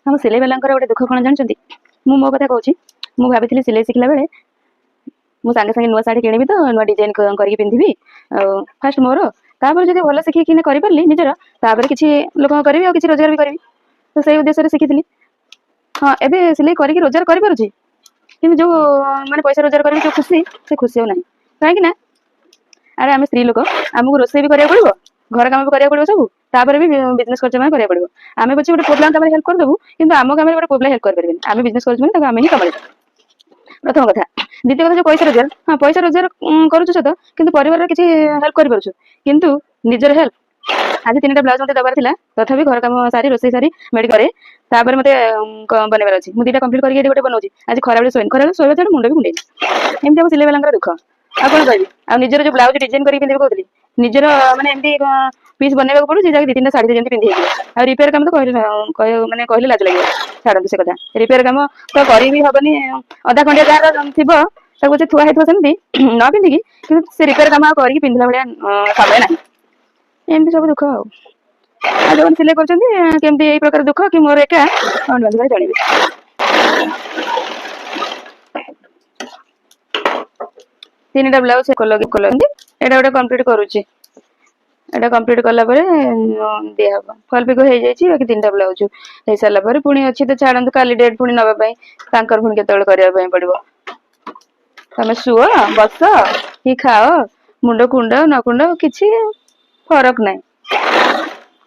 ଆମ ସିଲେଇ ବାଲାଙ୍କର ଗୋଟେ ଦୁଃଖ କ'ଣ ଜାଣିଛନ୍ତି? ମୁଁ ମୋ କଥା କହୁଛି। ମୁଁ ଭାବିଥିଲି ସିଲେଇ ଶିଖିଲା ବେଳେ ମୁଁ ସାଙ୍ଗେ ସାଙ୍ଗେ ନୂଆ ଶାଢ଼ୀ କିଣିବି ତ ନୂଆ ଡିଜାଇନ୍ କରିକି ପିନ୍ଧିବି। ଆଉ ଫାଷ୍ଟ ମୋର, ତାପରେ ଯଦି ଭଲ ଶିଖିକିନା କରିପାରିଲି ନିଜର, ତାପରେ କିଛି ଲୋକଙ୍କ କରିବି ଆଉ କିଛି ରୋଜଗାର ବି କରିବି। ତ ସେଇ ଉଦ୍ଦେଶ୍ୟରେ ଶିଖିଥିଲି। ହଁ, ଏବେ ସିଲେଇ କରିକି ରୋଜଗାର କରିପାରୁଛି, କିନ୍ତୁ ଯୋଉ ମାନେ ପଇସା ରୋଜଗାର କରିକି ଯୋଉ ଖୁସି, ସେ ଖୁସି ଆଉ ନାହିଁ। କାହିଁକି ନା ଆରେ ଆମେ ସ୍ତ୍ରୀ ଲୋକ, ଆମକୁ ରୋଷେଇ ବି କରିବାକୁ ପଡ଼ିବ, ଘର କାମ ବି କରିବାକୁ ପଡ଼ିବ ସବୁ, ତାପରେ ବି ବିଜନେସ୍ କରୁଛେ ମାନେ କରିବାକୁ ପଡ଼ିବ। ଆମେ ପଛେ ଗୋଟେ ପୁଅ ପିଲାଙ୍କ କାମରେ ହେଲ୍ପ କରିଦେବୁ, କିନ୍ତୁ ଆମ କାମରେ ଗୋଟେ ପୁଅ ପିଲା ହେଲ୍ପ କରିପାରିବେନି। ଆମେ ବିଜନେସ୍ କରୁଛୁ ମାନେ ତାକୁ ଆମେ ହିଁ ସମ୍ଭାଳିବୁ, ପ୍ରଥମ କଥା। ଦ୍ୱିତୀୟ କଥା, ଯୋଉ ପଇସା ରୋଜଗାର, ହଁ, ପଇସା ରୋଜଗାର କରୁଛୁ ସତ, କିନ୍ତୁ ପରିବାରର କିଛି ହେଲ୍ପ କରିପାରୁଛୁ, କିନ୍ତୁ ନିଜର ହେଲ୍ପ। ଆଜି 3ଟା ବ୍ଲାଉଜ ମତେ ଦବାର ଥିଲା, ତଥାପି ଘର କାମ ସାରି, ରୋଷେଇ ସାରି, ମେଡିକାଲ, ତାପରେ ମତେ ବନେଇବାର ଅଛି। ମୁଁ 2ଟା କମ୍ପ୍ଲିଟ୍ କରିକି ଏଠି ଗୋଟେ ବନଉଛି। ଆଜି ଖରାବେଳେ ଶୋଇନି। ଖରାବେଳେ ଶୋଇବା ଛାଡ଼, ମୁଣ୍ଡ ବି କୁଣ୍ଡେଇନି। ଏମିତି ଆମ ସିଲେଇ ବାଲାଙ୍କର ଦୁଃଖ, ଆଉ କଣ କହିବି? ଆଉ ନିଜର ଯୋଉ ବ୍ଲାଉଜ ଡିଜାଇନ କରିକି ପିନ୍ଧିବି କହୁଥିଲି, ନିଜର ମାନେ ଏମିତି ପିସ୍ ବନେଇବାକୁ ପଡୁଛି, ଯାହାକି 2 3ଟା ଶାଢୀରେ ଯେମିତି ପିନ୍ଧି ହେଇଯିବ। ଆଉ ରିପେୟାର କାମ ତ କହିଲେ ମାନେ କହିଲେ ଲାଜ ଲାଗିବ, ଛାଡନ୍ତୁ ସେ କଥା। ରିପେୟାର କାମ ତ କରିବି ହବନି। ଅଧା ଖଣ୍ଡିଆ ଯାହାର ଥିବ, ତାକୁ ସେ ଥୁଆ ହେଇଥିବ ସେମିତି ନ ପିନ୍ଧିକି, କିନ୍ତୁ ସେ ରିପେୟାର କାମ ଆଉ କରିକି ପିନ୍ଧିଲା ଭଳିଆ ସମୟ ନାହିଁ। ଏମିତି ସବୁ ଦୁଃଖ। ଆଉ ଆଉ ଯୋଉମାନେ ସିଲେଇ କରୁଛନ୍ତି, କେମିତି ଏଇ ପ୍ରକାର ଦୁଃଖ କି ମୋର ଏକା, କମେଣ୍ଟ ମାଧ୍ୟମରେ ଜଣେଇବେ। 3ଟା ବ୍ଲାଉଜ କଲନ୍ତି, ଏଇଟା ଗୋଟେ କମ୍ପ୍ଲିଟ୍ କରୁଛି। ଏଇଟା କମ୍ପ୍ଲିଟ୍ କଲା ପରେ ଦିଆହବ। ଫଲ୍ ପିକୋ ହେଇଯାଇଛି, ବାକି 3ଟା ବ୍ଲାଉଜ ହେଇସାରିଲା ପରେ ପୁଣି ଅଛି ତ। ଛାଡ଼ନ୍ତୁ, କାଲି ଡେଟ୍ ପୁଣି ନବା ପାଇଁ, ତାଙ୍କର ପୁଣି କେତେବେଳେ କରିବା ପାଇଁ ପଡିବ। ତମେ ଶୁଅ, ବସ କି ଖାଅ, ମୁଣ୍ଡ କୁଣ୍ଡ ନ କୁଣ୍ଡ, କିଛି ଫରକ ନାହିଁ,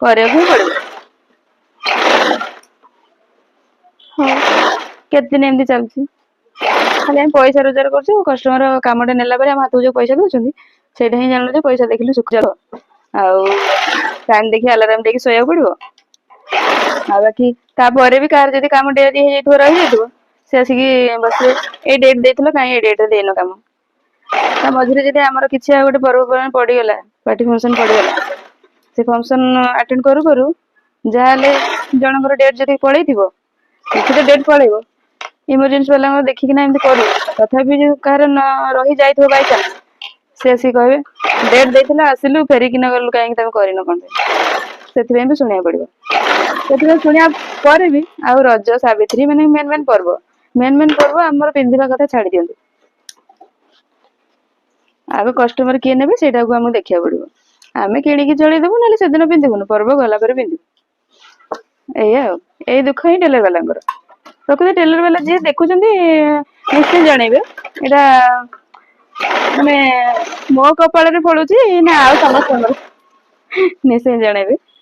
କରିବାକୁ ହିଁ ପଡିବ। ହଉ, କେତେ ଦିନ ଏମିତି ଚାଲୁଛି? ଖାଲି ଆମେ ପଇସା ରୋଜଗାର କରୁଛୁ। କଷ୍ଟମର କାମଟା ନେଲା ପରେ ଆମ ହାତକୁ ଯୋଉ ପଇସା ଦଉଛନ୍ତି, ସେଇଟା ହିଁ ଜାଣିଲୁ ଯେ ପଇସା ଦେଖିଲୁ ସୁଖ। ଆଉ ଟାଇମ୍ ଦେଖି ଆଲାରାମ ଦେଇକି ଶୋଇବାକୁ ପଡିବ। ଆଉ ବାକି ତାପରେ ବି କାହାର ଯଦି କାମ ଡେରି ହେଇଯାଇଥିବ, ରହିଯାଇଥିବ, ସେ ଆସିକି ବସିବେ, ଏଇ ଡେଟ୍ ଦେଇଥିଲ, କାହିଁ ଏଇ ଡେଟ୍ରେ ଦେଇନ କାମ? ତା ମଝିରେ ଯଦି ଆମର କିଛି ଆଉ ଗୋଟେ ପର୍ବପର୍ବାଣି ପଡିଗଲା, ପାର୍ଟି ଫଙ୍କସନ ପଡିଗଲା, ସେ ଫଙ୍କସନ ଆଟେଣ୍ଡ କରୁ କରୁ ଯାହାହେଲେ ଜଣଙ୍କର ଡେଟ୍ ଯଦି ପଳେଇଥିବ, କିଛି ତ ଡେଟ୍ ପଳେଇବ। ଇମର୍ଜେନ୍ସି ବାଲାଙ୍କର ଦେଖିକିନା ଏମିତି କରୁ, ତଥାପି ଯଦି କାହାର ନ ରହିଯାଇଥିବ ବାଇଚାନ୍ସ, ସେ ଆସିକି କହିବେ, ଡେଟ୍ ଦେଇଥିଲା, ଆସିଲୁ, ଫେରିକିନା ଗଲୁ, କାହିଁକି ତମେ କରିନ, କଣ ପାଇଁ? ସେଥିପାଇଁ ବି ଶୁଣିବାକୁ ପଡିବ। ସେଥିପାଇଁ ଶୁଣିବା ପରେ ବି ଆଉ ରଜ, ସାବିତ୍ରୀ, ମାନେ ମେନ୍ ମେନ୍ ପର୍ବ, ମେନ୍ ମେନ୍ ପର୍ବ ଆମର ପିନ୍ଧିବା କଥା ଛାଡି ଦିଅନ୍ତୁ। ଆଗ କଷ୍ଟମର କିଏ ନେବେ, ସେଇଟାକୁ ଆମକୁ ଦେଖିବାକୁ ପଡିବ। ଆମେ କିଣିକି ଚଳେଇଦବୁ, ନହେଲେ ସେଦିନ ପିନ୍ଧିବୁନୁ, ପର୍ବ ଗଲା ପରେ ପିନ୍ଧିବୁ, ଏଇଆ। ଆଉ ଏଇ ଦୁଃଖ ହିଁ ଟେଲର ବାଲାଙ୍କର। ପ୍ରକୃତ ଟେଲର ବାଲା ଯିଏ ଦେଖୁଛନ୍ତି, ନିଶ୍ଚୟ ଜଣେଇବେ, ଏଇଟା ମାନେ ମୋ କପାଳରେ ଫଳୁଛି ନା ଆଉ ସମସ୍ତଙ୍କର, ନିଶ୍ଚୟ ଜଣେଇବେ।